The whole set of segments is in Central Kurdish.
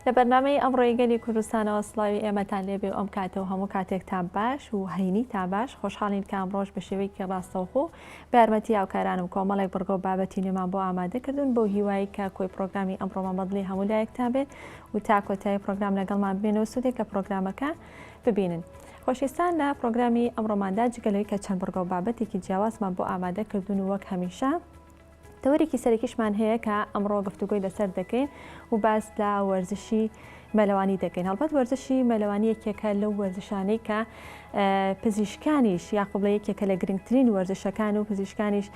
لە بەرنامەی ئەمڕۆی گەلی کوردستانەوە سڵاوی ئێمەتان لێبێ و ئەم کاتە و هەموو کاتێکتان باش و هەینیتان باش. خۆشحاڵین کە ئەمڕۆش بە شێوەیەکی ڕاستەوخۆ بە یارمەتی هاوکارانم کۆمەڵێک بڕگە و بابەتی نوێمان بۆ ئامادە کردوون بەو هیوایەی کە کۆی پڕۆگرامی ئەمڕۆمان بە دڵی هەموو لایەکتان بێت و تا کۆتایی پڕۆگرام لەگەڵمان بمێنەوە و سوودێک لە پڕۆگرامەکە ببینن. خۆشەویستان لە پڕۆگرامی ئەمڕۆماندا جگە لەوەی کە چەند بڕگە و بابەتێکی جیاوازمان بۆ ئامادە کردوون و وەک هەمیشە تەوەرێکی سەرەکیشمان هەیە کە ئەمڕۆ گفتوگۆی لەسەر دەکەین و باس لە وەرزشی مەلەوانی دەکەین. هەڵبەت وەرزشی مەلەوانی یەکێکە لەو وەرزشانەی کە پزیشکانیش یاخۆ بڵێ یەکێکە لە گرنگترین وەرزشەکان و پزیشکانیش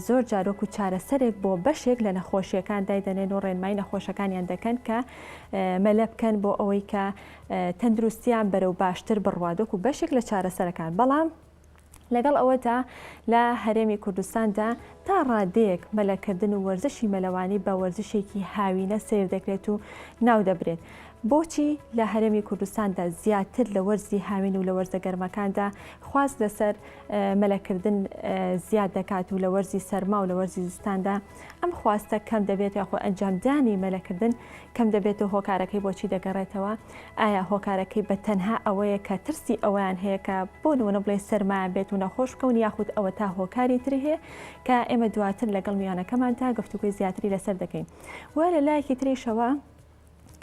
زۆر جار وەکو چارەسەرێک بۆ بەشێک لە نەخۆشیەکان دایدەنێن و ڕێنمایی نەخۆشەکانیان دەکەن کە مەلە بکەن بۆ ئەوەی کە تەندروستیان بەرەو باشتر بڕوات وەکو بەشێک لە چارەسەرەکان بەڵام لەگەڵ ئەوەدا لە هەرێمی کوردستاندا تا ڕادەیەک مەلەکردن و وەرزشی مەلەوانی بە وەرزشێکی هاوینە سەیر دەکرێت و ناودەبرێت. بۆچی لە هەرێمی کوردستاندا زیاتر لە وەرزی هاوین و لە وەرزە گەرمەکاندا خواست لەسەر مەلەکردن زیاد دەکات و لە وەرزی سەرما و لە وەرزی زستاندا ئەم خواستە کەم دەبێت یاخۆ ئەنجامدانی مەلەکردن کەم دەبێت و هۆکارەکەی بۆچی دەگەڕێتەوە؟ ئایا هۆکارەکەی بە تەنها ئەوەیە کە ترسی ئەوەیان هەیە کە بۆ نمونە بڵێ سەرمایان بێت و نەخۆش بکەون یاخود ئەوەتا هۆکاری تری هەیە کە ئێمە دواتر لەگەڵ میوانەکەماندا گفتوگۆی زیاتری لەسەر دەکەین و لە لایەکی تریشەوە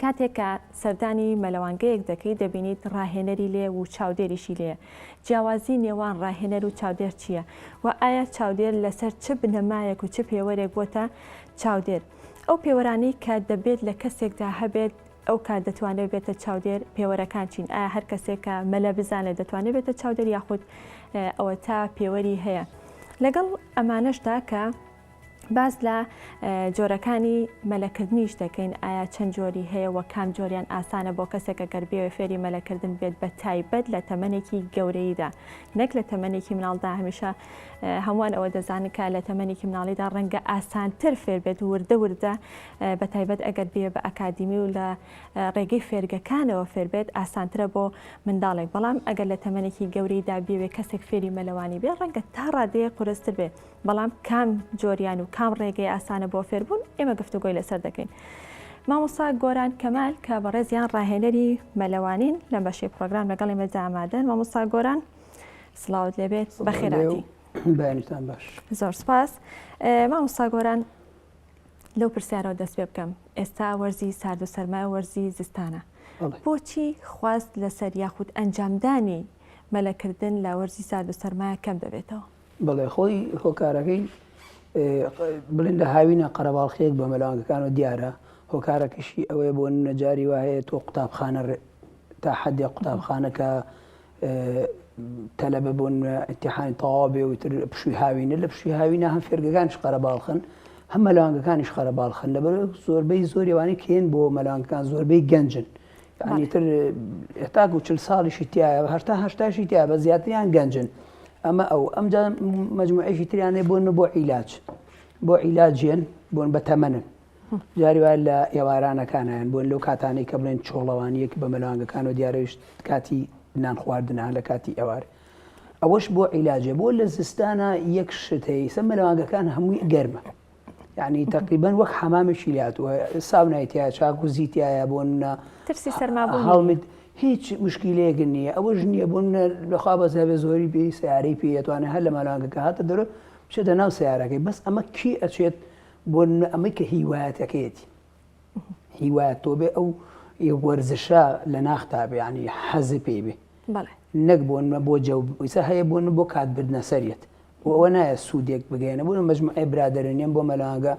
کاتێک کە سەردانی مەلەوانگەیەک دەکەیت دەبینیت ڕاهێنەری لێ و چاودێریشی لێیە جیاوازی نێوان ڕاهێنەر و چاودێر چییە و ئایا چاودێر لەسەر چ بنەمایەک و چ پێوەرێک بۆتە چاودێر ئەو پێوەرانەی کە دەبێت لە کەسێکدا هەبێت ئەو کات دەتوانێت بێتە چاودێر پێوەرەکان چین؟ ئایا هەر کەسێک کە مەلە بزانێت دەتوانێت بێتە چاودێر یاخود ئەوەتا پێوەری هەیە؟ لەگەڵ ئەمانەشدا کە باس لە جۆرەکانی مەلەکردنیش دەکەین ئایا چەند جۆری هەیە و کام جۆریان ئاسانە بۆ کەسێک ئەگەر بێوێ فێری مەلەکردن بێت بە تایبەت لە تەمەنێکی گەورەیدا نەک لە تەمەنێکی مناڵدا هەمیشە هەمووان ئەوە دەزانن کە لە تەمەنێکی مناڵیدا ڕەنگە ئاسانتر فێر بێت وردە وردە بە تایبەت ئەگەر بێ بە ئەکادیمی و لە ڕێگەی فێرگەکانەوە فێر بێت ئاسانترە بۆ منداڵێک بەڵام ئەگەر لە تەمەنێکی گەورەیدا بێوێ کەسێک فێری مەلەوانی بێ ڕەنگە تا ڕادەیە قورستر بێ بەڵام کام جۆریان و کام ڕێگەی ئاسانە بۆ فێربوون ئێمە گفتوگۆی لەسەر دەکەین. مامۆستا گۆران کەمال کە بەڕێزیان ڕاهێنەری مەلەوانین لەم بەشەی پرۆگرام لەگەڵ ئێمەدا ئامادەن. مامۆستا گۆران سڵاوت لێبێت بەخێراتی. بەیانیتان باش. زۆر سپاس. مامۆستا گۆران لەو پرسیارەوە دەست پێ بکەم ئێستا وەرزی سارد و سەرمایە وەرزی زستانە بۆچی خواست لەسەر یاخود ئەنجامدانی مەلەکردن لە وەرزی سارد و سەرمایە کەم دەبێتەوە؟ بەڵێ خۆی هۆکارەکەی بڵێن لە هاوینە قەرەباڵخیەک بە مەلەوانگەکانەوە دیارە هۆکارەکەشی ئەوەیە بۆ نمونە جاری وا هەیە تۆ قوتابخانە تا حەدێ قوتابخانە کە تەلەبە بۆ نمونە ئیمتیحانی تەواو بێ و تر پشووی هاوینە لە پشووی هاوینە هەم فێرگەکانیش قەرەباڵخن هەم مەلەوانگەکانیش قەرەباڵخن لەبەر زۆربەی زۆری ئەوانەی کێن بۆ مەلەوانگەکان زۆربەی گەنجن یانی تر هەتاکو چل ساڵیشی تایە هەشتا هەشتاشی تایە بە زیاتریان گەنجن ئەمە ئەو ئەمجا مجموعێکی تریانێ بۆن بۆ عیلاج بۆ عیلاجێن بۆن بە تەمەنن جاری وایە لە ئێوارانەکانیان بۆن لەو کاتانەی کە بڵێن چۆڵەوانیەک بە مەلوانگەکان و دیارەویش کاتی نان خواردنە لە کاتی ئێوار ئەوەش بۆ عیلاجێ بۆ لە زستانە یەک شت هەیە سە مەلوانگەکان هەمووی گەرمە یعنی تقریبا وەک حەمامێکی لاتوە ساونای تیا چاکوزی تایە بۆ نە ترسی سەرمابوون هەڵمت هیچ مشکیلەیەک نییە ئەوەش نییە بۆ لەخوا بەس هەبێ زۆری پێی سیارەی پێ ئەتوانێت هەر لە مەلوانگەکە هاتە دەرەوە بچێتە ناو سیارەکەی بەس ئەمە کی ئەچێت بۆ ئەمەی کە هیوایەتەکەیەتی هیوایەت تۆ بێ ئەو وەرزشە لە ناختا بێ ینی حەزی پێی بێ نەک بۆ بۆ جەو ئیسا هەیە بۆ بۆ کات بردنە سەریەت بۆ ئەوە نایە سوودێک بگەێنە بۆ مەجموعەی برادەرنیان بۆ مەلانگە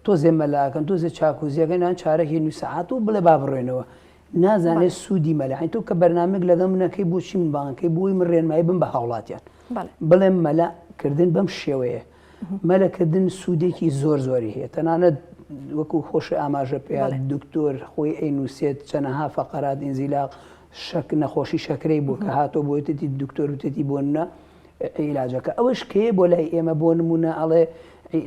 تۆزێ مەلاکەن تۆزێ چاکوزیەکە نان چارەکی نوو سەعات و بڵێ با بڕێنەوە نازانێت سوودی مەلاین تۆ کە بەرنامێک لەگەڵ منەکەی بۆچی من بانکەی بۆی من ڕێنمایی بم بە هاوڵاتیان بڵێم مەلا کردن بەم شێوەیە مەلەکردن سوودێکی زۆر زۆری هەیە تەنانەت وەکو خۆش ئاماژە پێ دکتۆر خۆی ئەینووسێت چەنەها فەقەرات ئینزیلاق شەک نەخۆشی شەکرەی بوو کە هاتۆ بۆیتێتی دکتۆر وتێتی بۆ نە عیلاجەکە ئەوەش کێ بۆ لای ئێمە بۆ نمونە ئەڵێ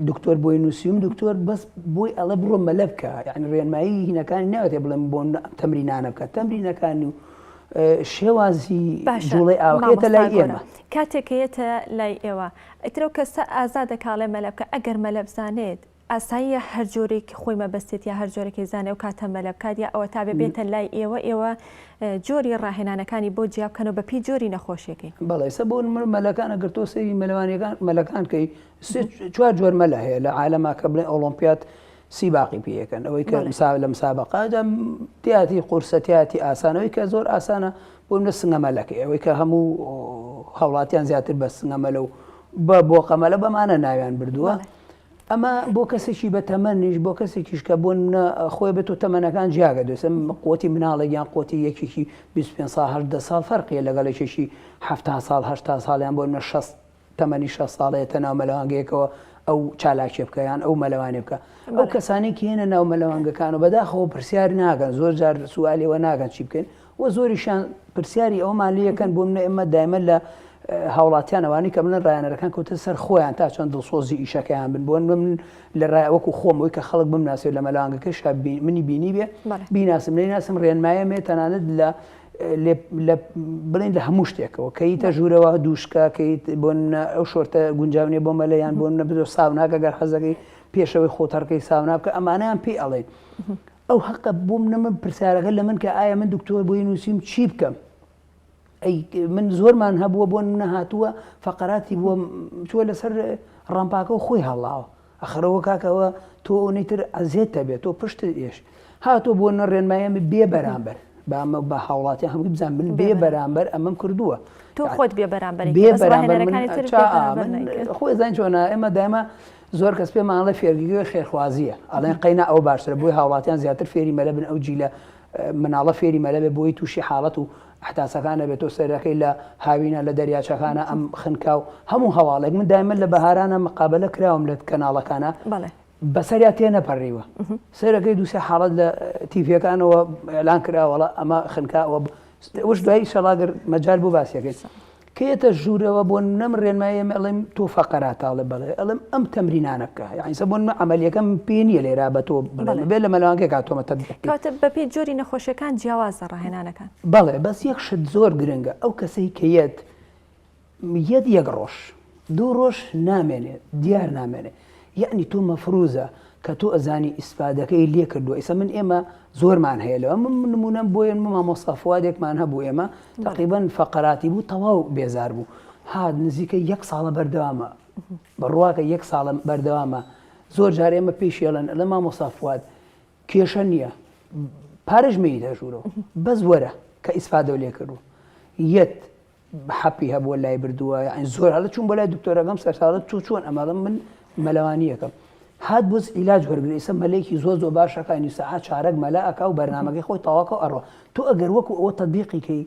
دکتۆر بۆی نووسیم دکتۆر بەس بۆی ئەڵێ بڕۆ مەلە بکە یعنی ڕێنمایی هینەکانی ناوێتێ بڵێم بۆ تەمرینانە بکە تەمرینەکان و شێوازی جوڵەی ئاوەکەێتە لای ئێمە کاتێک کە یەتە لای ئێوە ئیتر ئەو کەسە ئازادە کە ئەڵێ مەلە بکە ئەگەر مەلە بزانێت. ئاساییە هەر جۆرێک خۆی مەبەستێت یا هەر جۆرێکی زانێ ئەو کاتە مەلە بکات یا ئەوە تا بێ بێتە لای ئێوە ئێوە جۆری ڕاهێنانەکانی بۆ جیا بکەنەوە بە پێی جۆری نەخۆشیەکەی؟ بەڵێ ئێستا بۆ نمونە مەلەکان ئەگەر تۆ سەیری مەلەوانیەکان مەلەکان کەی سێ چوار جۆر مەلە هەیە لە عالەما کە بڵێن ئۆڵۆمپیات سیباقی پێ ئەکەن ئەوەی کە لە مسابقە جا تیاتی قورسە تیاتی ئاسانەوەی کە زۆر ئاسانە بۆ منە سنگە مەلەکەی ئەوەی کە هەموو هاوڵاتیان زیاتر بە سنگە مەلە و بە بۆقەمەلە بەمانە ناویان بردووە. ئەمە بۆ کەسێکی بە تەمەنیش بۆ کەسێکیش کە بۆ نمونە خۆی بێت و تەمەنەکان جیاگە دوێسم قوتی مناڵێک یان قوتی یەکێکی 25 ساڵ 18 ساڵ فەرقیە لەگەڵ یەکێکی 70 ساڵ 80 ساڵیان بۆ نمونە 60 تەمەنی 60 ساڵەیە تە ناو مەلەوانگەیەکەوە ئەو چالاکیە بکە یان ئەو مەلەوانێ بکە ئەو کەسانی کە هێنە ناو مەلەوانگەکان و بەداخەوە پرسیار ناکەن زۆر جار سوالی ئەوە ناکەن چی بکەین و زۆریشیان پرسیاری ئەوەمان لێکەن بۆ منە ئێمە دایمە لە هاوڵاتیان ئەوانەی کە بڵێن ڕایەنەرەکان کەوتە سەر خۆیان تا چەند دڵسۆزی ئیشەکەیان بن بۆ من لە ڕای وەکو خۆم ئەوی کە خەڵک بمناسێت لە مەلەوانگەکەش منی بینی بێ بیناسم نەیناسم ڕێنمایەمێ تەنانەت لە بڵێن لە هەموو شتێکەوە کەیتە ژوورەوە دووشکە کەیت بۆ ئەو شۆرتە گونجاونێ بۆ مەلەیان بۆ نە بزۆ ساوناکە گەر حەزەکەی پێشەوەی خۆتەڕکەی ساونا بکە ئەمانیان پێی ئەڵێن ئەو هەقە بۆم نە من پرسیارەکە لە من کە ئایا من دکتۆر بۆی نووسیم چی بکەم ئەی من زۆرمان هەبووە بۆ منە هاتووە فەقەراتی بووە چووە لەسەر ڕامپاکە و خۆی هەڵاوە ئەخرەوە کاکەوە تۆ ئەوەی تر ئەزێت دەبێت تۆ پشت ئێش هاتۆ بۆ نە ڕێنمایەم بێ بەرامبەر بامە بە هاوڵاتی هەمووی بزان من بێ بەرامبەر ئەمەم کردووە تۆ خۆت بێ بەرامبەر بێ بەرامبەر خۆی زانین چۆنە ئێمە دایمە زۆر کەس پێمان ئەڵێ فێرگەی خێرخوازییە، ئەڵێن قەینا ئەوە باشترە بۆی هاوڵاتیان زیاتر فێری مەلە بن ئەو جیلە مناڵە فێری مەلە بێ بۆی تووشی حاڵەت و ئەحداسەکان نەبێت تۆ سەرەکەی لە هاوینە لە دەریاچەکانە ئەم خنکا و هەموو هەواڵێک من دایمە لە بەهارانە مقابلە کراوم لە کەناڵەکانە بەسەریا تێنەپەڕیوە سەرەکەی دووسێ حاڵەت لە تیڤیەکانەوە ئەلان کراوەڵە ئەمە خنکاوە وش دوایی شەڵاگەر مەجال بۆ باسیەکەی کە یەتە ژوورەوە بۆ نمونە من ڕێنمایی ئێمە ئەڵێم تۆ فەقەراتە ئەڵێ بەڵێ ئەڵێم ئەم تەمرینانە بکە یانی سە بۆ نمونە عەمەلیەکەم پێ نییە لێرە بە تۆ بڵێم بێ لە مەلەوانگەکە تۆمە تەتبیق بکەی. کەواتە بەپێی جۆری نەخۆشیەکان جیاوازە ڕاهێنانەکان. بەڵێ بەس یەک شت زۆر گرنگە ئەو کەسەی کە یەت یەت یەک ڕۆژ دوو ڕۆژ نامێنێ دیار نامێنێ یەعنی تۆ مەفروزە کە تۆ ئەزانی ئیسفادەکەی لێ کردووە ئیسا من ئێمە زۆرمان هەیە لەوە من نمونەم بۆ ئێمە مامۆستا فوادێکمان هەبوو ئێمە تقریبا فەقەراتی بوو تەواو بێزار بوو هات نزیکە یەک ساڵە بەردەوامە بڕواکە یەک ساڵە بەردەوامە زۆر جار ئێمە پێشێڵن لە مامۆستا فواد کێشە نییە پارەش مەیتە ژوورەوە بەس وەرە کە ئیسفادەو لێ کردو یەت حەپی هەبووە لای بردووە یانی زۆر هەڵە چوون بۆ لای دکتۆرەکەم سەرساڵە تۆ چۆن ئەمەڵم من مەلەوانیەکەم هات بۆ عیلاج وەرگری ئێستا مەلێکی زۆر زۆر باشەکانی سەعات چارەک مەلا ئەکا و بەرنامەکەی خۆی تەواکە و ئەڕۆ تۆ ئەگەر وەکو ئەوە تەتبیقی کەی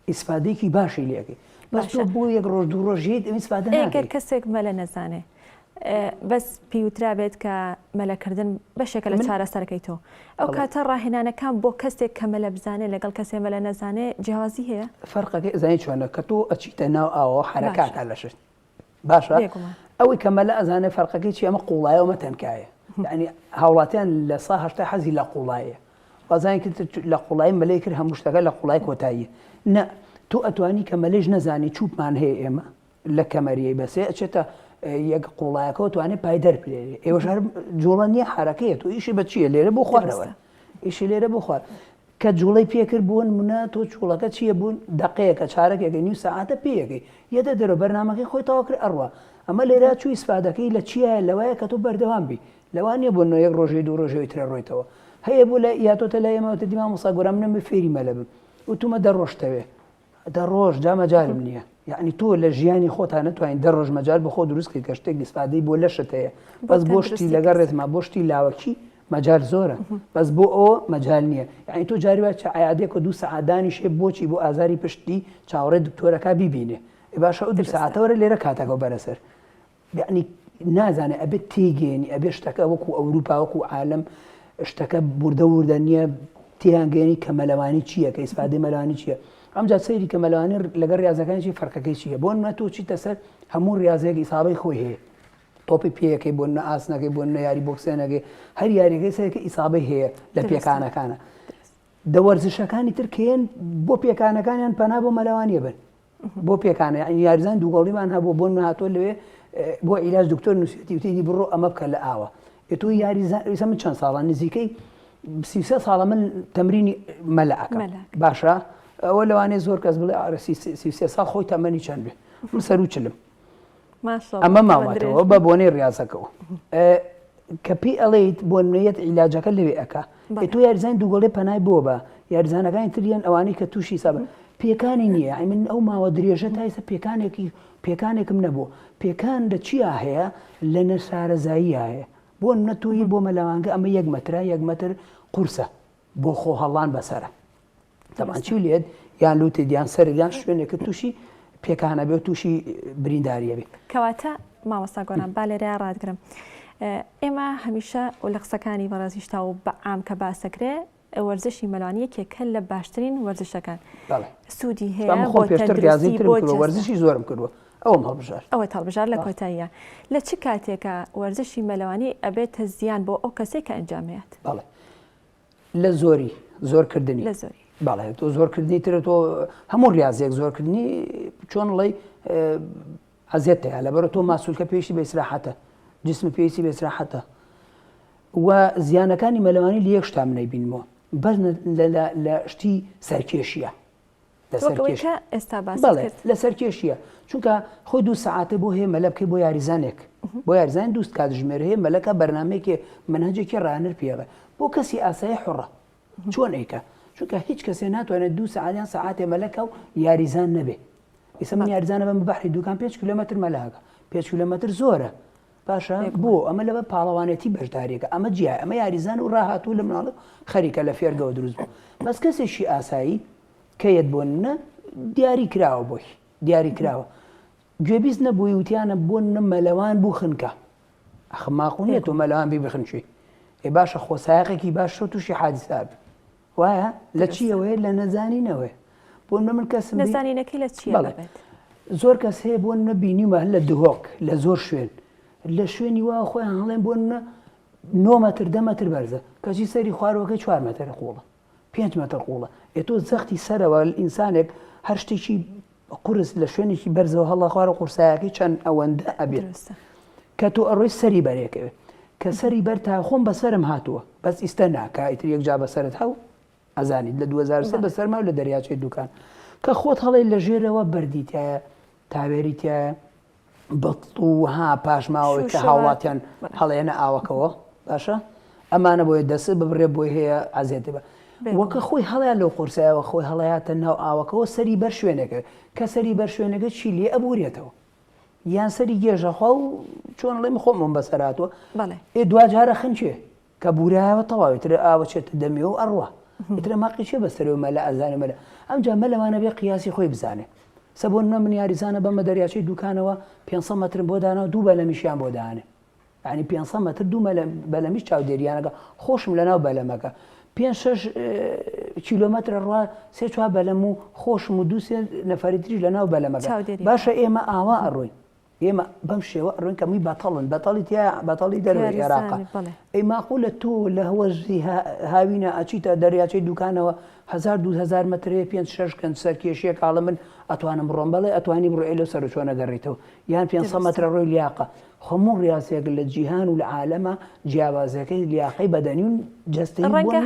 ئیسفادەیەکی باشی لێ ئەکەی بەس تۆ بۆ یەک ڕۆژ دوو ڕۆژ یەیت ئەم ئیسفادە ئەگەر ناکەی. کەسێک مەلە نەزانێ بەس پیوترابێت کە مەلەکردن بەشێکە لە چارەسەرەکەی تۆ ئەو کاتە ڕاهێنانەکان بۆ کەسێک کە مەلە بزانێ لەگەڵ کەسێ مەلە نەزانێ جیاوازی هەیە؟ فەرقەکەی ئەزانی چۆنە کە تۆ ئەچیتە ناو ئاوەوە حەرەکاتە لەشت باشە ئەوەی کە مەلە ئەزانێ فەرقەکەی چی ئەمە قوڵایە ئەمە تەنکایە یعنی هاوڵاتیان لە سا هەشتا حەزی لە قوڵایە وازانی کرد لە قوڵایی مەلەی کرد هەموو شتەکە لە قوڵای کۆتاییە نە تۆ ئەتوانی کە مەلەیش نەزانی چوپمان هەیە ئێمە لە کەمەریەی بەسێ ئەچێتە یەک قوڵایەکەوە توانێت پای دەرپلێنێ ئێوەش هەر جوڵە نییە حرەکەیە تۆ ئیشی بە چییە لێرە بۆ خوارەوە ئیشی لێرە بۆ خوار کە جوڵەی پێکرد بۆ نمونە تۆ چوڵەکە چییە بوون دقەیەکە چارەکێکە نیو سەعاتە پێیەکەی یەتە دەرەوە بەرنمەکەی خۆی تەواو کرد ئەڕوا ئەمە لێرە چوو ئیسفادەکەی لە چییە لەوەیە کە تۆ بەردەوام بی لەوە نییە بۆ نۆ یەک ڕۆژەی دوو ڕۆژەوەی ترە ڕۆیتەوە هەیە بۆ لە یاتۆتە لای ئێمە وتە دی مامۆستا گۆران منم فێری مەلە بم وتومە دە ڕۆژتەوێ دە ڕۆژ جا مەجالم نییە یعنی تۆ لە ژیانی خۆتا نەتوانین دە ڕۆژ مەجال بۆ خۆ دروست کەی کە شتێک ئیسفادەی بۆ لەشت هەیە بەس بۆ شتی لەگەڵ ڕێزما بۆ شتی لاوەکی مەجال زۆرە بەس بۆ ئەوە مەجال نییە یعنی تۆ جاری وایە چە عیادێک و دوو سەعات دانیشێ بۆچی بۆ ئازاری پشتی چاوەڕێ دکتۆرەکە بیبینێ ئێ باشە ئەو دوو سەعاتە وەرە لێرە کاتەکەو بەرە سەر یەعنی نازانێ ئەبێت تێیگەیەنی ئەبێ شتەکە وەکو ئەوروپا وەکو عالەم شتەکە وردە وردە نییە تێیان گەیەنی کە مەلەوانی چییە کە ئیسفادەی مەلەوانی چییە ئەمجا سەیری کە مەلەوانی لەگەڵ ریاضەکانی چی فەرقەکەی چییە بۆ نمونە تۆ چیتە سەر هەموو ریاضەیەک ئیسابەی خۆی هەیە تۆپی پێیەکەی بۆ نمونە ئاسنەکەی بۆ نمونە یاری بۆکسێنەکەی هەر یاریەکەی سەرەکە ئیسابەی هەیە لە پێکانەکانە دە وەرزشەکانی تر کێن بۆ پێکانەکانیان پەنا بۆ مەلەوانیە بن بۆ پێکانە یعنی یاریزان دووگۆڵیمان هەبوو بۆ هاتۆ لەوێ بۆ عیلاج دکتۆر نووسێتی وتیدی بڕۆ ئەمە بکە لە ئاوە. ئێ تۆ یاریزان ئێستا من چەند ساڵە نزیکەی 33 ساڵە من تەمرینی مەلە ئەکەم باشە ئەوە لەوانەیە زۆر کەس بڵێ ئارە 33 ساڵ خۆی تەمەنی چەند بێ من سەرو چلم ئەمە ماوەتەوە بە بۆنەی ڕاضەکەەوە کە پێی ئەڵێیت بۆ نوێیەت عیلاجەکە لەوێ ئەک تۆ یاریزان دووگەڵێ پەنای بۆ بە یاریزانەکانی تریان ئەوانەی کە تووشی سابە پێکانی نییە ئەی من ئەو ماوە درێژە تا ئێستا پێکانێکی پێکانێکم نەبوو پێکان لە چیا هەیە لە نەشارەزاییە هەیە بۆ نمونە تۆ بۆ مەلەوانگە ئەمە یەک مەترە یەک مەتر قورسە بۆ خۆ هەڵان بەسەرە تەبعەن چی لێت یان لوتت یان سەرت یان شوێنێکە تووشی پێکانە بێ و تووشی برینداریە بێ. کەواتە مامۆستا گۆران با لێرەیا ڕاتگرم ئێمە هەمیشە و لە قسەکانی بەڕێزیشتا و بە عام کە باسەکرێ وەرزشی مەلوانی یەکێکە لە باشترین وەرزشەکان سوودی هەیە بۆ پێشتر ریاضی ترم کردووە وەرزشی زۆرم کردووە ئەوم هەڵبژارد ئەوەت هەڵبژارد لە کۆتاییە لە چ کاتێکە وەرزشی مەلەوانی ئەبێتە زیان بۆ ئەو کەسێک کە ئەنجامیات؟ بەڵێ لە زۆری زۆرکردنی لە زۆری بەڵێ تۆ زۆرکردنی ترە تۆ هەموو ریاضیەک زۆرکردنی چۆن ڵێ ئەزیەت هەیە لەبەرە تۆ ماسولکە پێویستی بە ئیسراحەتە جسم پێویستی بە ئیسراحەتە و زیانەکانی مەلەوانی لە یەک شتا منەی بینمەوە بەس لە شتی سەرکێشیە ئێستا لە سەرکێشیە چونکە خۆی دوو سەعاتە بۆ هەیە مەلە بکەی بۆ یاریزانێک بۆ یاریزان دوست کاتژمێر هەیە مەلەکە بەرنمەیەکی منهجێکی ڕانر پێڵێ بۆ کەسی ئاسایی حڕە چۆن ئەیکا چونکە هیچ کەسێ ناتوانێت دوو سەعات یان سەعاتێ مەلەکە و یاریزان نەبێ ئیسە من یاریزانە بەم بەحری دوکان پێنج کیلۆمەتر مەلاکە پێنج کیلۆمەتر زۆرە باشە بۆ ئەمە لەبەر پاڵەوانێتی بەشداریەکە ئەمە جیای ئەمە یاریزان و ڕاهاتوو لە مناڵ خەریکە لە فێرگەوە دروست بوو بەس کەسێکی ئاسایی کە یەت بۆ نە دیاری کراوە بۆی دیاری کراوە گوێبیست نەبووی وتیانە بۆ نە مەلەوان بوو خنکە ئەخ ماقول نیە تۆ مەلەوان بی بخنچی ئێ باشە خۆ سایەقێکی باش تۆ تووشی حادیسە ئەبی وایە لە چیەوەیە لە نەزانینەوەیە بۆ نمونە من کەسم نەزانینەکەی لە چیە بەڵێ زۆر کەس هەیە بۆ نمونە بینیومە لە دهۆک لە زۆر شوێن لە شوێنی وا خۆیان هەڵێن بۆ نمونە 9 مەتر دە مەتر بەرزە کەچی سەری خوارەوەکەی 4 مەتر قوڵە پێنج مەتر قوڵە ئێ تۆ زەختی سەرەوە ئینسانێک هەر شتێکی قورس لە شوێنێکی بەرزەوە هەڵە خوارە قورسایەکەی چەند ئەوەندە ئەبێت کە تۆ ئەڕۆی سەری بەرێکەوێت کە سەری بەر تا خۆم بەسەرم هاتووە بەس ئیستا ناکە ئیتر یەکجا بەسەرت هەو ئەزانیت لە 2003 بەسەرما و لە دەریاچەی دوکان کە خۆت هەڵێ لە ژێرەوە بەردی تایە تاوێری تایە بەتڵ و ها پاشماوەی کە هاوڵاتیان هەڵێنە ئاوەکەوە باشە ئەمانە بۆیە دەست ببرێ بۆی هەیە ئازیەتی بە وەکە خۆی هەڵیان لەو قورسایەوە خۆی هەڵیاتە ناو ئاوەکەەوە سەری بەر شوێنەکە کە سەری بەر شوێنەکە چی لێ ئەبورێتەوە یان سەری گێژەخوا و چۆن ڵێم خۆمم بەسەراتوە ئێ دواجارە خنچێ کە بورایەوە تەواو ئیتر ئاوە چێتە دەمیەوە و ئەڕوا ئیتر ماقی چیە بەسەرەوە مەلا ئەزانێ مەلا ئەمجا مەلەوانە بێ قیاسی خۆی بزانێ سە بۆ نمونە من یاریزانە بەمە دەریاچەی دوکانەوە 500 مەترم بۆ دانا و دوو بەلەمیشیان بۆ دانێ یعنی 500 مەتر دوو بەلەمیش چاودێریانەکە خۆشم لەناو بەلەمەکە پێ شش کیلۆمەترە ڕوا سێ چوار بەلەم و خۆشم و دوو سێ نەفەری تریش لەناو بەلەمەکە باشە ئێمە ئاوا ئەڕۆین ئێمە بەم شێوە ئەڕۆین کە مووی بەتەڵن بەتەڵی تیا بەتەڵی دەرەوەی عێراقە ئەی ماقولە تۆ لە وەرزی هاوینە ئەچیتە دەریاچەی دوکانەوە هزار دو هزار مەترێ پێنج شەش گەنج سەرکێشیەک ئاڵە من ئەتوانم بڕۆم بەڵێ ئەتوانی بڕۆی لەو سەر چۆنە گەڕیتەوە یان 500 مەترە ڕۆی لیاقە هەموو ڕیازێک لە جیهان و لە عالەمە جیاوازەکەی لیاقەی بەدەنی و جەستەی ڕەنگە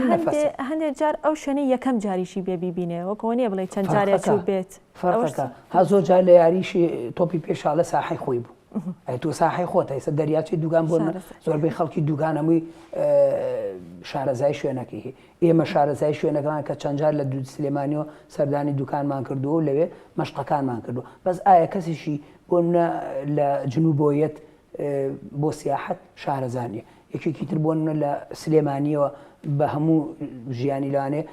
هەندێک جار ئەو شوێنەی یەکەم جاریشی بێ بیبینێ وەکەوە نییە بڵێ چەند جارێک چوو بێت فەرقەکە ها زۆر جار لە یاریشی تۆپی پێ شاڵە ساحەی خۆی بوو ئەی تۆ ساحەی خۆتە ئێستا دەریاچەی دوگان بۆ زۆربەی خەڵکی دوگان هەمووی شارەزای شوێنەکەی هەیە ئێمە شارەزای شوێنەکان کە چەند جار لە دوو سلێمانیەوە سەردانی دوکانمان کردووە و لەوێ مەشقەکانمان کردووە بەس ئایا کەسیشی بۆ منە لە جنوبۆیەت بۆ سیاحەت شارەزا نییە یەکێکی تر بۆ منە لە سلێمانیەوە بە هەموو ژیانی لەوانەیە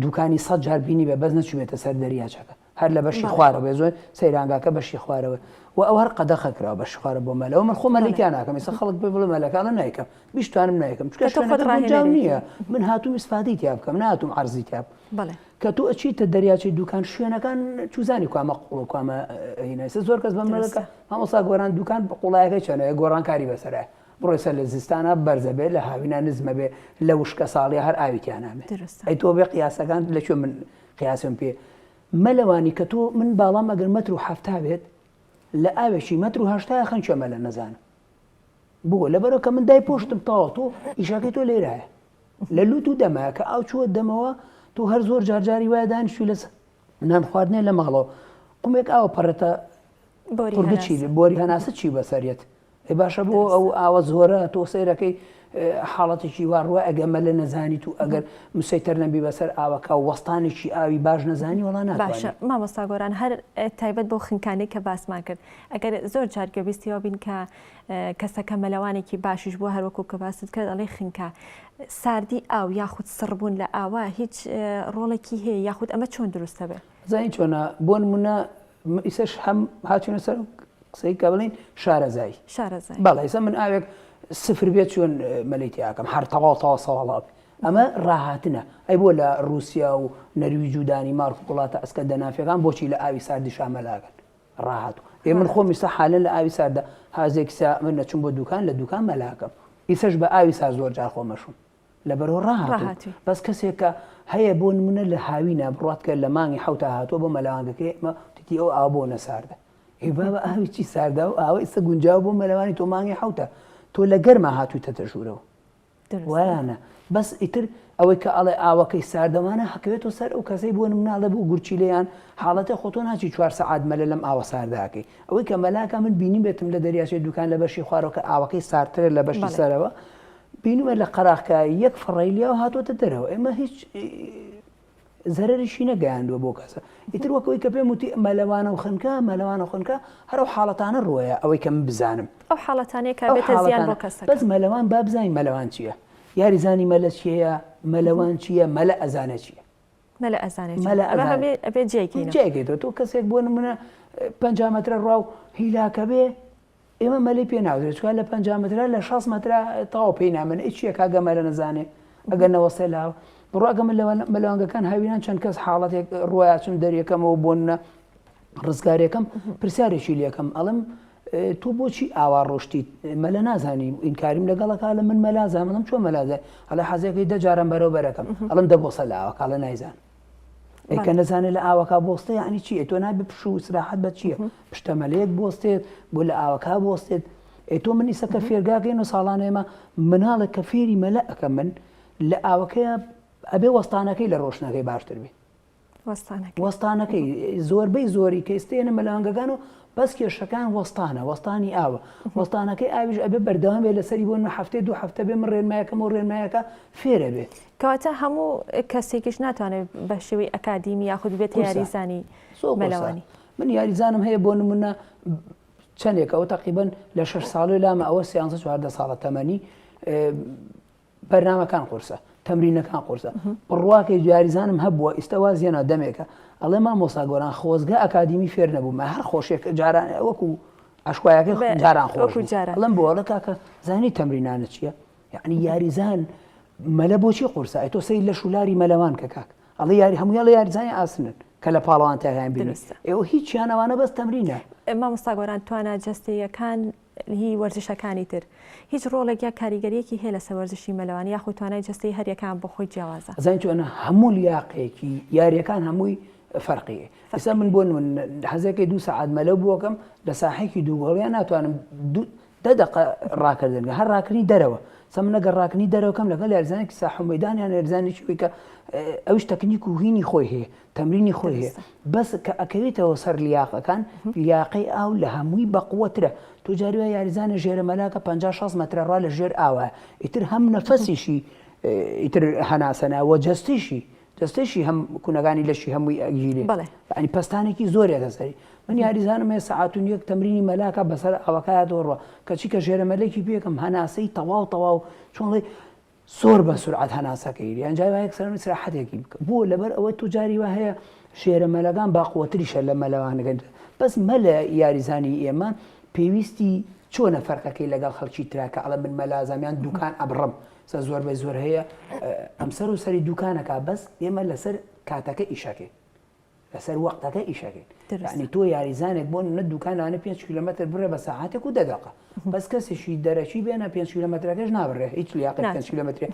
دوکانی سەد جار بینیبێ بەس نەچوبێتە سەر دەریاچەکە هەر لە بەشی خوارەوە بێ زۆر سەیرانگاکە بەشی خوارەوە و ئەو هەر قەدەخە کراوە بەشی خوارە بۆ مەلەوە من خۆ مەلی تیا ناکەم ئێستا خەڵک بێ بڵێ مەلەکانە نایکەم بیشتوانم نایکەم چونکە تۆ خۆت شوێنەکە گونجاو ڕاهێنەرێکی. نییە من هاتووم ئیسفادەی تیا بکەم نەهاتووم عەرزی تیا بکەم بەڵێ. کە تۆ ئەچیتە دەریاچەی دوکان شوێنەکان چوزانی کوامە قوڵ و کوامە هینە ئێستا زۆر کەس بە من درستە. دەکا مامۆستا گۆران دوکان قوڵایەکەی چەنە گۆڕانکاری بەسەرایە بڕۆی سەر لە زستانا بەرزە بێ لە هاوینا نزمە بێ لە وشکە ساڵیا هەر ئاوی تیا نابێ درستە. ئەی تۆ بێ قیاسەکان لە کوێ من قیاسم پێ مەلەوانی کە تۆ من باڵام ئەگەر مەتر و 70 بێت لە ئاوێکی مەتر و هەشتا خەنکێ مەلە نەزانم. بۆ لەبەرەوە کە من دای پۆشتم تەواو تۆ ئیشەکەی تۆ لێرایە لە لوت و دەمە کە ئاو چووە دەمەوە تۆ هەر زۆر جارجاری وایە دانیشتوی لەسەر نان خواردنێ لە ماڵەوە قومێک ئاوە پەڕێتە قورگە چی بۆری هەناسە چی بەسەرێت ئەی باشە بۆ ئەو ئاوە زۆرە تۆ سەیرەکەی حاڵەتێکی وا ڕوە ئەگە مەلە نەزانیت و ئەگەر مسەیتەر نەبی بەسەر ئاوەکە و وەستانێکی ئاوی باش نەزانی وەڵا ناتوانانی. باشە مامۆستا گۆران هەر تایبەت بەو خنکانەی کە باسمان کرد ئەگەر زۆر جار گوێبیستی ئەوە بین کە کەسەکە مەلەوانێکی باشیش بووە هەروەکو کە باست کرد ئەڵێ خنکا ساردی ئاو یاخود سڕبوون لە ئاوا هیچ ڕۆڵێکی هەیە یاخود ئەمە چۆن دروستە بێ؟ زانی چۆنە بۆ نمونە ئیسەش هەم هاتوینە سەر قسەی کە بڵین شارەزایی شارەزایی بەڵێ ئیسە من ئاوێک سفر بێت چۆن مەلەی تیاکەم هەر تەواو تەواو سەواڵا بێ ئەمە ڕاهاتنە ئەی بۆ لە ڕووسیا و نەرویج و دانیمارک و وڵاتە ئەسکە دەنافیەکان بۆچی لە ئاوی ساردیشا مەلاکەن ڕاهاتوو ئێ من خۆم ئیستا حالەن لە ئاوی ساردا هازێک سا من نەچوم بۆ دوکان لە دوکان مەلاکەم ئیسەش بە ئاوی سار زۆر جار خۆم ئەشوم لەبەرەوە ڕاهاتوو بەس کەسێک کە هەیە بۆ نمونە لە هاوینە بڕات کە لە مانگی حوتا هاتووە بۆ مەلەوانگەکەی ئەمە تیتی ئەو ئاو بۆ نەساردە ئەی بابە ئاوی چی ساردە و ئاوە ئیستا گونجاو بۆ مەلەوانی تۆ مانگی حوتە تۆ لە گەرما هاتوویتەتە ژوورەوە وایانە بەس ئیتر ئەوەی کە ئەڵێ ئاوەکەی ساردەوانە هەکەوێتەوە سەر ئەو کەسەی بۆ نمونە ئەڵێ بۆ گورچیلەیان حاڵەتە خۆ تۆ ناچی چوار سەعات مەلە لەم ئاوە سارداکەی ئەوەی کە مەلاکە من بینیبێتم لە دەریاچەی دوکان لە بەشی خوارەوە کە ئاوەکەی ساردترە لە بەشی سەرەوە بینیمە لە قەراخکە یەک فڕەی لیاو هاتووەتە دەرەوە ئێمە هیچ زەرەریشی نەگەیاندووە بۆ کەسە ئیتر وەک ئەوەی کە پێم وتی مەلەوانە و خنکە مەلەوانە و خنکە هەر ئەو حاڵەتانە ڕووەیە ئەوەی کە من بزانم ئەو حاڵەتانەیە کە بێتە زیان بۆ کەسەکە بەس مەلەوان با بزانین مەلەوان چییە یاریزانی مەلە چییە مەلەوان چییە مەلە ئەزانێ چییە مەلە ئەزانێ مەلە ئەزانێ ئەبێ جێگەی جێگەیتەوە تۆ کەسێک بۆ نمونە 50 مەترە ڕاو هیلاکە بێ ئێمە مەلەی پێ ناوترێت چونکە لە 50 مەترا لە 60 مەترا تەواو پێی نامێنێ ئەی چییە کاکە مەلە نەزانێ ئەگەر نەوەستێ لاوە بڕوا ئەگە من لە مەلەوانگەکان هاوینان چەند کەس حاڵەتێک ڕوایا چم دەریەکەمەوە بۆ نە ڕزگارێکم پرسیارێکی لەکەم ئەڵم تۆ بۆچی ئاوا ڕۆشتیت مەلە نازانی ئینکاریم لەگەڵەکە لە من مەلازان منم چۆن مەلازای ئەڵێ حەزەکەی دە جارم بەرەو بەرەکەم ئەڵم دە بۆسە لاوە کاڵە نایزان ئەی کە نەزانێت لە ئاوەکە بۆستێ یعنی چی تۆ نابێ پشوو و ئیسراحەت بە چییە پشتە مەلەیەک بۆستێت بۆ لە ئاوەکە بۆستێت ئەی تۆ من ئیسە کە فێرگاکەین و ساڵانە ئێمە مناڵێک کە فێری مەلە ئەکەم من لە ئاوەکەیە ئەبێ وەستانەکەی لە ڕۆشنەکەی باشتر بێ وەستانەکەی زۆربەی زۆری کە ئێستێنە مەلەوانگەکان و بەس کێشەکان وەستانە وەستانی ئاوە وەستانەکەی ئاویش ئەبێ بەردەوام بێ لەسەری بۆ هەفتەی دوو هەفتە بێ من ڕێنمایەکەم و ڕێنمایەکە فێرە بێ کەواتە هەموو کەسێکیش ناتوانێت بە شێوەی ئەکادیمی یاخود بێت یاریزانی مەلەوانی. من یاریزانم هەیە بۆ نمونە چەندێک ئەوە تقریبن لە شش ساڵی لامە ئەوە سیانزە چواردە ساڵە تەمەنی بەرنمەکان قورسە تەمرینەکان قورسە بڕواکەی یاریزانم هەبووە ئیستا وازیەنا دەمێکە ئەڵێ مامۆسا گۆران خۆزگە ئەکادیمی فێر نەبوومە هەر خۆشێک جاران وەکو عشوایەکە جاران خۆش ئەڵم بۆ ئەڵێ کاکە زانی تەمرینانە چییە یەعنی یاریزان مەلە بۆچی قورسە ئەی تۆ سەیر لەش و لاری مەلەوان کە کاک ئەڵێ یاری هەمووی ئەڵێ یاریزانی ئاسنن کە لە پاڵەوان تاکان بینی دروستە. ئێوە هیچیان ئەوانە بەس تەمرینە. مامۆستا گۆران توانا جەستەییەکان هی وەرزشەکانی تر هیچ ڕۆڵێک یا کاریگەریەکی هەیە لەسەر وەرزشی مەلەوانی یاخود توانای جەستەی هەریەکەیان بۆ خۆی جیاوازە؟ ئەزانی چۆنە هەموو لیاقێکی یاریەکان هەمووی فەرقی هەیە ئێستا من بۆ نمونە حەزەکەی دوو سەعات مەلە بۆکەم لە ساحێکی دوو گۆڵیان ناتوانم دوو دە دەقە ڕاکردن هەر ڕاکردنی دەرەوە سە من ئەگەر ڕاکردنی دەرەوە کەم لەگەڵ یاریزانێکی ساحە و مەیدان یان یاریزانێکی وی کە ئەویش تەکنیک و هینی خۆی هەیە تەمرینی خۆی هەیە بەس کە ئەکەویتەوە سەر لیاقەکان لیاقەی ئاو لە هەمووی بەقوەترە تۆ جاری وایە یاریزانە ژێرە مەلاکە 50 60 مەترە ڕا لە ژێر ئاوە ئیتر هەم نەفەسیشی ئیتر هەناسەنا وە جەستیشی جەستەیشی هەم کونەکانی لەشی هەمووی ئەگیرێ بەڵێ. یانی پەستانێکی زۆر یەتە سەری من یاریزانم هەیە سەعات و نیوێک تەمرینی مەلاکە بەسەر ئاوەکەیا دۆڕوە کەچی کە ژێرە مەلێکی پێکەم هەناسەی تەواو تەواو چۆن ڵێ زۆر بە سورعەت هەناسەکەی یان جاری وایە یەکسەر ئیسراحەتێکی بکە بۆ لەبەر ئەوەی تۆ جاری وا هەیە شێرە مەلەکان باقوەتریشە لە مەلەوانەکە بەس مەلە یاریزانی ئێمە پێویستی چۆنە فەرقەکەی لەگەڵ خەڵکی ترا کە ئەڵێ من مەلازم یان دوکان ئەبڕم سە زۆربەی زۆر هەیە ئەمسەر و سەری دوکانەکە بەس ئێمە لەسەر کاتەکە ئیشەکەین لەسەر وەختەکە ئیشەکەین یعنی تۆ یاریزانێک بۆ نە دوکانانە 5 کیلومتر بڕێ بە ساعتێک و دەدەقە بەس کەسێکی دەرەکی بێنە 5 کیلومترەکەش نابڕێ هیچ لیاقە 5 کیلومتر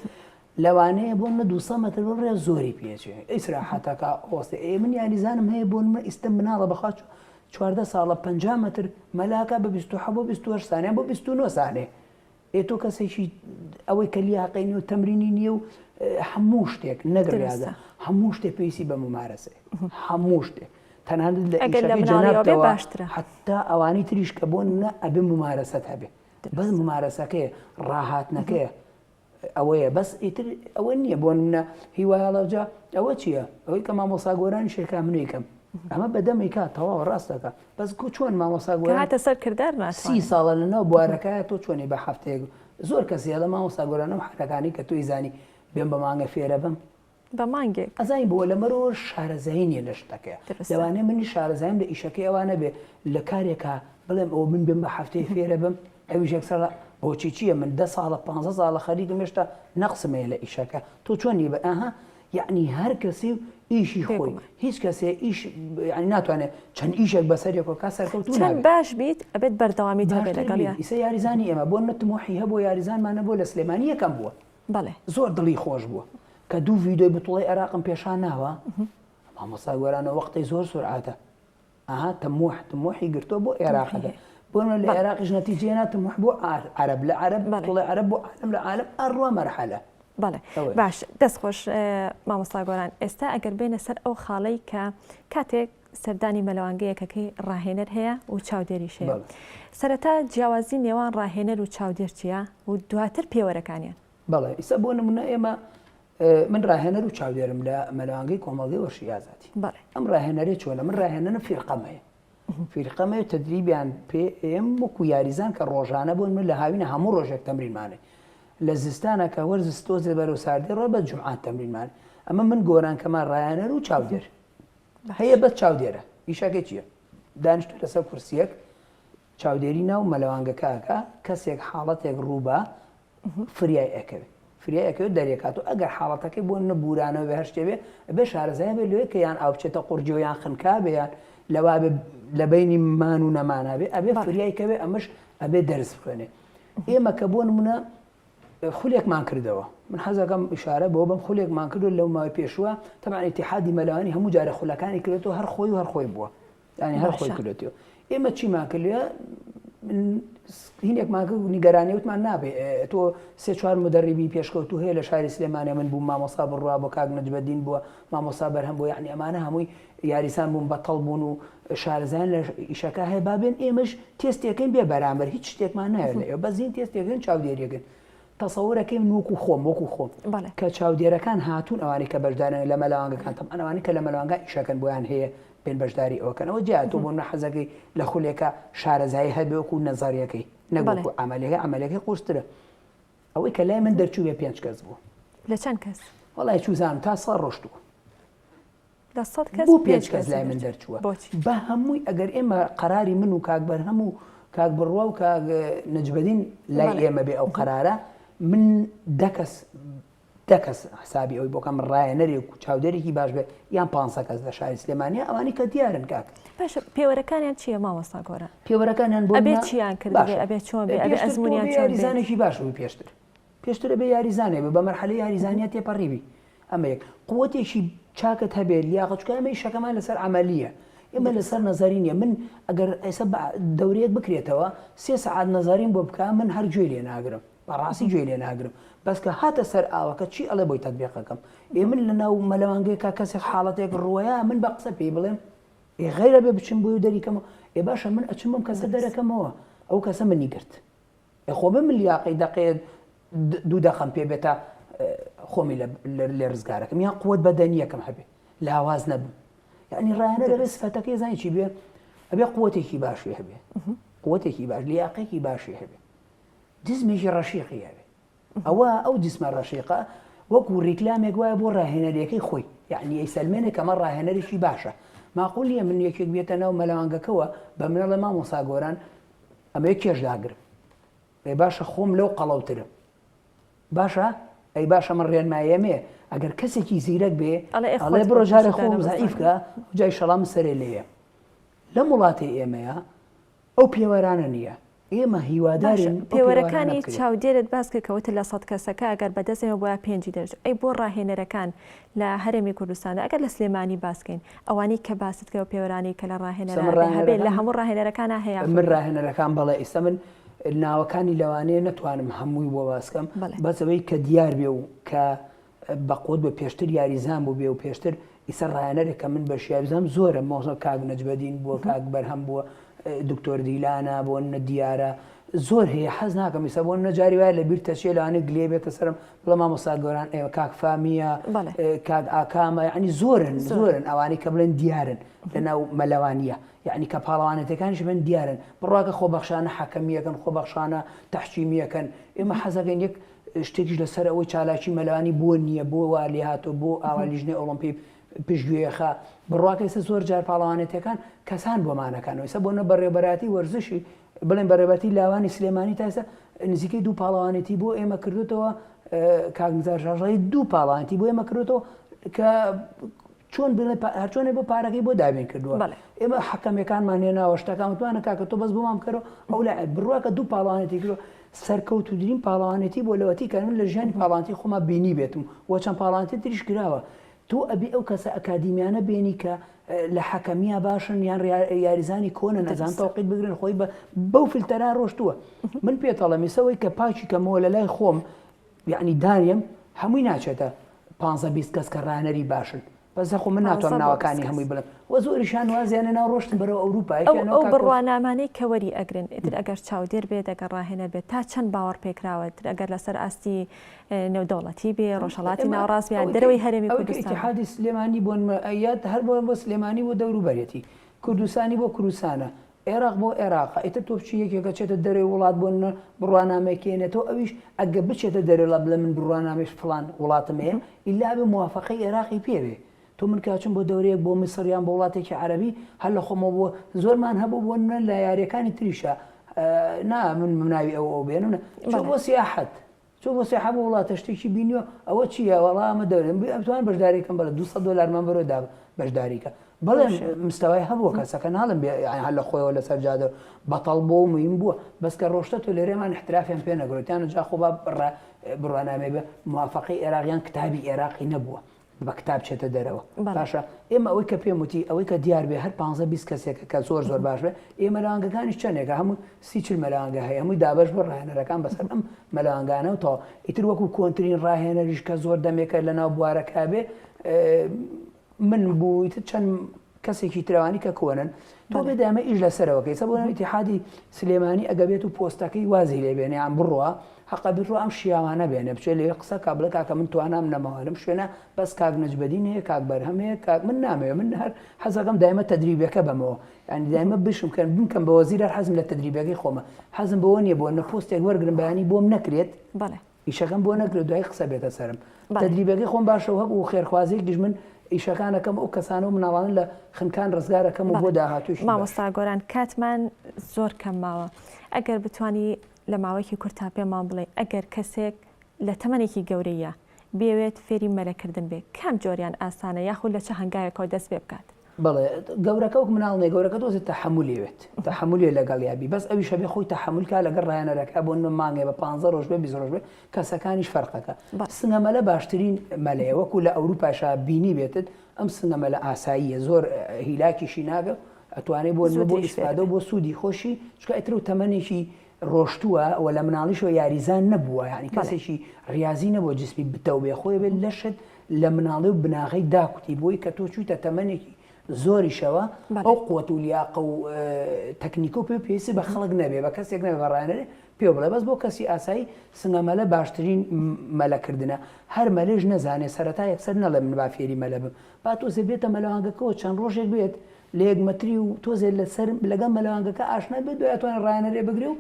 لەوانەیە بۆ نە 200 متر بڕێ زۆری پێچێ ئیسراحەتەکە ئۆستێ ئێ من یاریزانم هەیە بۆ نمە ئیستە مناڵە بەخوا 14 ساڵە 50 متر مەلاکە بە 27 بۆ 28 سانیان بۆ 29 سانێ. ئێ تۆ کەسێکی ئەوەی کە لیاقەی نیە و تەمرینی نییە و هەموو شتێک نەک ڕیاضە هەموو شتێک پێویستی بە ممارەسەیە هەموو شتێک تەنانەت لە ئەگەر لە ئیشەکەی مناڵیەوە بێ جەنابتەوە باشترە. حەتا ئەوانەی تریش کە بۆ نمونە ئەبێ ممارەسەت هەبێ بەس ممارەسەکەیە ڕاهاتنەکەیە ئەوەیە بەس ئیتر ئەوە نییە بۆ نمونە هیوای هەڵەبجە ئەوە چییە ئەوەی کە مامۆسا گۆرانی شێکا منەیکەم ئەمە بەدەمی کا تەواو ڕاستەکە بەس کو چۆن مامۆسا کە گۆران هاتە سەر کردار سی ناتوانێت. ساڵە لەناو بوارەکایە تۆ چۆنی بە هەفتەیەک زۆر کەس هەیە ئەڵێ مامۆستا گۆران ئەم حەرەکانەی کە تۆی زانی بێم بە مانگە فێرە بم بە مانگێک. ئەزانی بۆ لەمەرەوە شارەزایی نیە لە شتەکەیا دروستە. لەوانەیە منیش شارەزاییم لە ئیشەکەی ئەوا نەبێ لە کارێکا بڵێم ئەوە من بێم بە هەفتەیە فێرە بم ئەویش یەکسەر بۆچی چییە من دە ساڵە پانزە ساڵە خەریکم هێشتا نەقسم هەیە لە ئیشەکە تۆ چۆنی بە ئەها یەعنی هەر کەسی و ئیشی خۆی بێگومان. هیچ کەسێ ئیش یەعنی ناتوانێت چەند ئیشێک بەسەر یەکۆ کا سەرکەوتوو چەند نابێ. باش بیت ئەبێت بەردەوامیت هەبێت باشتر بیت لەگەڵیا. ئیسە یاریزانی ئێمە بۆ نمونە تموحی هەبووە یاریزانمان هەبووە لە سلێمانی یەکەم بووە بەڵێ. زۆر دڵی خۆش بووە کە دوو ڤیدیۆی بتوڵەی عێراقم پێشان ناوە مامۆستا گۆرانە وەختەی زۆر سورعەتە ئەها تموح تموحی گرتووە بۆ عێراقەکە بۆ لە عێراقیش نەتیجەیە نا تموح بۆ عەرەب لە عەرەب بتوڵەی عەرەب بۆ عالەم لە عالەم ئەڕوا مەرحەلە. بەڵێ باش دەست خۆش مامۆستا گۆران ئێستا ئەگەر بێنە سەر ئەو خاڵەی کە کاتێک سەردانی مەلەوانگەیەکەکەی ڕاهێنەر هەیە و چاودێریش هەیە سەرەتا جیاوازی نێوان ڕاهێنەر و چاودێر چییە و دواتر پێوەرەکانیان؟ بەڵێ ئیستا بۆ نمونە ئێمە من ڕاهێنەر و چاودێرم لە مەلەوانگەی کۆمەڵگەی وەرشی ئازادی ئەم ڕاهێنەرێ چۆنە من ڕاهێنەرم فیرقەم هەیە فیرقەم هەیە تدریبیان پێ ئێم وەکو یاریزان کە ڕۆژانە بۆن من لە هاوینە هەموو ڕۆژێک تەمرینمانێ لە زستانە کە وەرز تۆزێ بەرەو ساردی ڕۆ بە جومعات تەمرینمان ئەمە من گۆران کەمان ڕایانەر و چاودێر هەیە بەس چاودێرە ئیشەکەی چییە دانیشتو لەسەر کورسیەک چاودێری ناو مەلەوانگەکە ئەکا کەسێک حاڵەتێک ڕووبا فریای ئەکەوێ فریای ئەکەوێت دەرێکات و ئەگەر حاڵەتەکەی بۆ نەبورانەوە بێ هەر شتێ بێ ئەبێ شارەزای بێ لەوێ کە یان ئاو بچێتە قورجەوە یان خنکا بێ یان لەوا بێ لە بەینی مان و نەمانا بێ ئەبێ فریای کەوێ ئەمەش ئەبێ دەرس بخوێنێ ئێمە کە بۆ نمونە خولێکمان کردەوە من حەزەکەم ئیشارە بۆ بەم خولێکمان کردو لەو ماوەی پێشووە تەبعەن ئیتیحادی مەلەوانی هەموو جارە خولەکانی کردێتەوە هەر خۆی و هەر خۆی بووە یانی هەر خۆی کردێتەوە ئێمە چیمان کردوە هینێکمان کرد نیگەرانی وتمان نابێ تۆ سێ چوار مدەڕیبی پێشکەوتو هەیە لە شاری سلێمانی من بووم مامۆسا بڕوا بۆ کاک نەجبەدین بووە مامۆسا بەرهەم بۆ یعنی ئەمانە هەمووی یاریسان بوون بەتەڵ بوون و شارەزایان لە ئیشەکە هەیە با بێن ئێمەش تێستێکەین بێ بەرامبەر هیچ شتێکمان ناوێت لە ئێوە بەس زین تێستێکەکەن چاودێریەکەن تەسەورەکەی من وەکو خۆم وەکو خۆم کە چاودێرەکان هاتوون ئەوانەی کە بەشدارن لە مەلەوانگەکان تەبعەن ئەوانەی کە لە مەلەوانگە ئیشەکەن بۆیان هەیە بێن بەشداری ئەوکەن ئەوە جیا تۆ بۆ نە حەزەکەی لە خولێکە شارەزایی هەبێ وەکو نەزەریەکەی نەک وەکو عەمەلیەکە عەمەلیەکەی قورسترە ئەوەی کە لای من دەرچوو بێ پێنج کەس بوو لە چەند کەس؟ وەڵای چوزانم تا ساڵ ڕۆشتووە لە سەد کەس بۆ پێنج کەس لای من دەرچووە بە هەمووی ئەگەر ئێمە قەراری من و کاک بەرهەم و کاک بڕوا و کاک نەجبەدین لای ئێمە بێ ئەو قەرارە من دە کەس دە کەس حسابی ئەوی بۆکەم ڕایەنەرێک و چاودێرێکی باش بێ یان پ کەس لە شاری سلێمانیا ئەوانی کە دیارن کاک باشە پێوەرەکانیان چییە مامۆستا گۆران پێوەرەکانیان بۆ ئەبێ چیان کرد ئەبێ چۆن بێ ئەبێ ئەزمونیان چۆن بێ یاریزانێکی باش بوو پێشتر پێشتر ئەبێ یاریزانێ بێ بە مەرحەلەی یاریزانیا تێپەڕیبی ئەمە یەک قوتێکی چاکت هەبێ لیاقە چونکە ئێمە ئیشەکەمان لەسەر عەمەلیە ئێمە لەسەر نەزەری نییە من ئەگەر ئێستا دەورەیەک بکرێتەوە سێ سەعات نەزەریم بۆ بکە من هەر گوێی لێ ناگرم بەڕاستی گوێی لێ ناگرم بەس کە هاتە سەر ئاوەکە چی ئەڵێ بۆی تەتبیقەکەم ئێ من لە ناو مەلەوانگەیەکا کەسێک حاڵەتێک ڕووەیە من بە قسە پێی بڵێم ئێ غەیرە بێ بچم بۆی و دەریکەمەوە ئێ باشە من ئەچم بەم کەسە دەرەکەمەوە ئەو کەسە منی گرت ئێ خۆ بم لیاقەی دەقەیە دوو دەقەم پێ بێ تا خۆمی لێ ڕزگارەکەم یان قوت بەدەنیەکەم هەبێ لاواز نەبم یعنی ڕایانە دەبێ سفەتەکەی زانی چی بێ ئەبێ قوتێکی باشی هەبێ قوتێکی باش لیاقێکی باشی هەبێ جسمێکی ڕەشیقی هەبێ ئەوە ئەو جسمە ڕەشیقە وەکو ڕیکلامێک وایە بۆ ڕاهێنەرەکەی خۆی یعنی ئەیسەلمێنێ کەمە ڕاهێنەرێکی باشە ماقول نییە من یەکێک بێتە ناو مەلەوانگەکەوە بە منەڵێ مامۆسا گۆران ئەمەوێ کێش داگرم ئەی باشە خۆم لەو قەڵەوترم باشە ئەی باشە من ڕێنمایەمێ ئەگەر کەسێکی زیرەک بێ ئەڵێ بڕۆ جارێ خۆم زەعیف کە جای شەڵام سەرێ لێیە لەم وڵاتی ئێمەیە ئەو پێوەرانە نییە ئێمە هیوادارین پێوەرەکانی چاودێرت باس کرد کە وتت لە سەد کەسەکە ئەگەر بەدەست ئێمە بوایە پێنجی دەرچوو ئەی بۆ ڕاهێنەرەکان لە هەرێمی کوردستاندا ئەگەر لە سلێمانی باس کەین ئەوانەی کە باست کرد ئەو پێوەرانەی کە لە ڕاهێنەران هەبێت لە هەموو ڕاهێنەرەکانا هەیە من ڕاهێنەرەکان بەڵێ ئیستا من. ناوەکانی لەوانەیە نەتوانم هەمووی بۆ باس کەم بەس ئەوەی کە دیار بێ و کە بەقوت بێ پێشتر یاریزان بوو بێ و پێشتر ئیسە ڕایەنەرێک کە من بە شیاوزام زۆرە مۆزە کاک نەجبەدین بووە کاک بەرهەم بووە دکتۆر دیلانە بۆ نە دیارە زۆر هەیە حەز ناکەم ئیسە بۆ نەجاری وایە لە بیر تەچێ لەوانەیە گلێ بێتە سەرم بڵێ مامۆستا گۆران ئێوە کاک فامیە کاک ئاکامە یعنی زۆرن زۆرن ئەوانەی کە بڵێن دیارن لەناو مەلەوانیە یەعنی کە پاڵەوانێتیەکانیش بن دیارن بڕواکە خۆبەخشانە حەکەمیەکەن خۆبەخشانە تەحکیمیەکەن ئێمە حەزەکەین یەک شتێکیش لەسەر ئەوەی چالاکی مەلەوانی بۆ نییە بۆ وا لێهاتوو بۆ ئاوا لیژنەی ئۆڵۆمپی پشتگوێخە بڕواکە ئێستا زۆر جار پاڵەوانێتیەکان کەسان بۆمانەکان ئێستا بۆ نە بەڕێوەبەرایەتی وەرزشی بڵێن بەڕێوەبەرایەتی لاوانی سلێمانی تا ئێستا نزیکەی دوو پاڵەوانێتی بۆ ئێمە کردوتەوە کاک نزار ژاژڵی دوو پاڵەوانێتی بۆ ئێمە کردوتەوە کە چۆن بڵێ هەرچۆنێ بۆ پارەکەی بۆ دابین کردووە ئێمە حەکەمەکانمان هێناوە شتەکان وتوانە کاکە تۆ بەس بۆمان بکەرەوە ئەو لە بڕواکە دوو پاڵەوانێتی کردووە سەرکەوتوترین پاڵەوانێتی بۆ لەوەتی کە من لە ژیانی پاڵانتی خۆما بینی بێتم و چەند پاڵانتی تریش کراوە تۆ ئەبێ ئەو کەسە ئەکادیمیانە بێنی کە لە حەکەمیا باشن یان یاریزانی کۆنە نەزان تەوقیت بگرن خۆی بە بەو فلتەرا ڕۆشتووە من پێتەڵم ئیسەوەی کە پاکی کەمەوە لە لای خۆم یعنی دانیم هەمووی ناچێتە 15 20 کەس کە ڕانەری باشن بەس خۆ من ناتوانم ناوەکانی هەمووی بڵێم وە زۆریشان وازیان هێنا و ڕۆشتن بەرەو ئەوروپا یەکیان ئەو بڕوانامانەی کە وەری ئەگرن ئیتر ئەگەر چاودێر بێت ئەگەر ڕاهێنەر بێت تا چەند باوەڕ پێکراوە ئیتر ئەگەر لەسەر ئاستی نێودەوڵەتی بێ ڕۆژهەڵاتی ناوەڕاست بێ یان دەرەوەی هەرێمی کوردستان ئیتیحادی سلێمانی بۆ یاد هەر بۆ بۆ سلێمانی بۆ دەوروبەرێتی کوردستانی بۆ کوردستانە عێراق بۆ عێراقە ئیتر تۆ بچی یەکێک ئەچێتە دەرەوەی وڵات بۆ نمونە بڕوانامەیەک هێنێتەوە ئەویش ئەگە بچێتە دەرەوەی وڵات بڵێ من بڕوانامەی فڵان وڵاتم هەیە ئیلا ئەبێ موافەقەی عێراقی پێ بێ تۆ من کە ئەچم بۆ دەورەیەک بۆ میسڕ یان بۆ وڵاتێکی عەرەبی هەر لە خۆمەوە بۆ زۆرمان هەبوو بۆ نمونە لە یاریەکانی تریشا نا من ناوی ئەو ئەو بێنم چۆ بۆ سیاحەت چۆ بۆ سیاحە بۆ وڵاتە شتێکی بینیوە ئەوە چییە وەڵا ئەمە دەورێن بێ ئەتوان بەشداری کەم بەڵێ 200 دۆلارمان بەرۆ دا بەشداری کە بەڵێ مستەوای هەبووە کەسەکە ناڵم بێ یانی هەر لە خۆیەوە لەسەر جادە بەتەڵ بۆ و مهم بووە بەس کە ڕۆشتە تۆ لێرەمان احترافیان پێ نەگرۆتیان جا خۆ با بڕوانامەی بە موافقەی عێراقیان کتابی عێراقی نەبووە بە کتاب چێتە دەرەوە باشە ئێمە ئەوەی کە پێم وتی ئەوەی کە دیار بێ هەر 15 20 کەسێکە کە زۆر زۆر باش بێ ئێ مەلەوانگەکانیش چەندێکە هەموو 30 مەلەوانگە هەیە هەمووی دابەش بۆ ڕاهێنەرەکان بەسەر ئەم مەلەوانگانە و تەواو ئیتر وەکو کۆنترین ڕاهێنەریش کە زۆر دەمێکە لەناو بوارەکە بێ من بوو ئیتر چەند کەسێکی ترەوانی کە کۆنن تۆ بێ دامە ئیش لەسەرەوە کەی سەبۆ ئیتیحادی سلێمانی ئەگە بێت و پۆستەکەی وازی لێ بێنێ یان بڕوا حەقە بڕوا ئەم شیاوانە بێنێ بچێ لەوێ قسە کا بڵێ کاکە من توانام نەماوە لەم شوێنە بەس کاک نەجبەدین هەیە کاک بەرهەم هەیە کاک من نامەوێ من هەر حەزەکەم دایمە تەدریبەکە بەمەوە یانی دایمە بشم کەن بمکەم بە وەزیر هەر حەزم لە تەدریبەکەی خۆمە حەزم بەوە نییە بۆ نە پۆستێک وەرگرم بەیانی بۆم نەکرێت بەڵێ ئیشەکەم بۆ نەکرێت دوای قسە بێتە سەرم تەدریبەکەی خۆم باشە و هەبوو خێرخوازێکیش من ئیشەکانەکەم ئەو کەسانە و مناڵانە لە خنکان ڕزگارەکەم و بۆ داهاتووش مامۆستا گۆران کاتمان زۆر کەم ماوە ئەگەر بتانی لە ماوەیەکی کورتا پێمان بڵێ ئەگەر کەسێک لە تەمەنێکی گەورەیە بێوێت فێری مەلەکردن بێ کام جۆریان ئاسانە یاخود لە چ هەنگاوێکەوە دەست پێ بکات؟ بەڵێ گەورەکە وەک مناڵ نیە گەورەکە تۆزێ تەحەمولی ئەوێت تەحەمولی لەگەڵیا بی بەس ئەویش هەبێ خۆی تەحەمول کا لەگەڵ ڕایەنەرەکە بۆ نمە مانگێ بە پانزە ڕۆژ بێ 20 ڕۆژ بێ کەسەکانیش فەرقەکە سنگە مەلە باشترین مەلەیە وەکو لە ئەوروپاشا بینی بێتت ئەم سنگە مەلە ئاساییە زۆر هیلاکیشی ناگە ئەتوانێ بۆ نمە بۆ ئیسفادە و بۆ سوودی خۆشی چونکە ئیتر و تەمەنێکی ڕۆشتووە و لە مناڵیشەوە یاریزان نەبووە یعنی کەسێکی ڕاضی نەبووە جسمی بتەو بێ خۆی بێت لەشت لە مناڵی و بناغەی داکوتی بۆی کە تۆ چوویتە تەمەنێکی زۆریشەوە ئەو قوت و لیاقە و تەکنیکە و پێ پێویستی بە خەڵک نەبێ بە کەسێک نەبێ بە ڕایەنەرێ پێ بڵێ بەس بۆ کەسی ئاسایی سنگە مەلە باشترین مەلەکردنە هەر مەلێش نەزانێ سەرەتا یەکسەر نەڵێ من با فێری مەلە بم با تۆزێ بێتە مەلەوانگەکەوە چەند ڕۆژێک بێت لە یەک مەتری و تۆزێ لەسەر لەگەڵ مەلەوانگەکە ئاشنا بێت دوای ئەتوانێ ڕایەنەرێ بگرێ و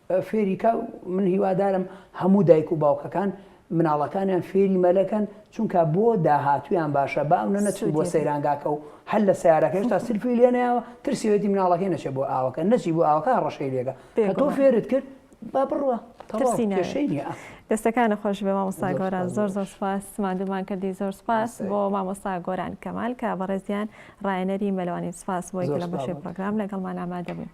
فێری کا من هیوادارم هەموو دایک و باوکەکان مناڵەکانیان فێری مەلەکەن چونکە بۆ داهاتویان باشە با ئەونە نەچن بۆ سەیرانگاکە و هەر لە سەیارەکە هێشتا سلفی لێ نەیاوە ترسیەتی مناڵەکەی نەچێ بۆ ئاوەکە نەچی بۆ ئاوەکە هەڕەشەی لێکە کە تۆ فێرت کرد با بڕوا ترسی کێشەی نییە. دەستەکانت خۆش بێ مامۆستا گۆران زۆر زۆر سپاس ماندوومان کردی زۆر سپاس بۆ مامۆستا گۆران کەمال کە بەڕێزیان ڕایەنەری مەلەوانی سپاس بۆی کە لە بەشێ پرۆگرام لەگەڵمان ئامادە بوون.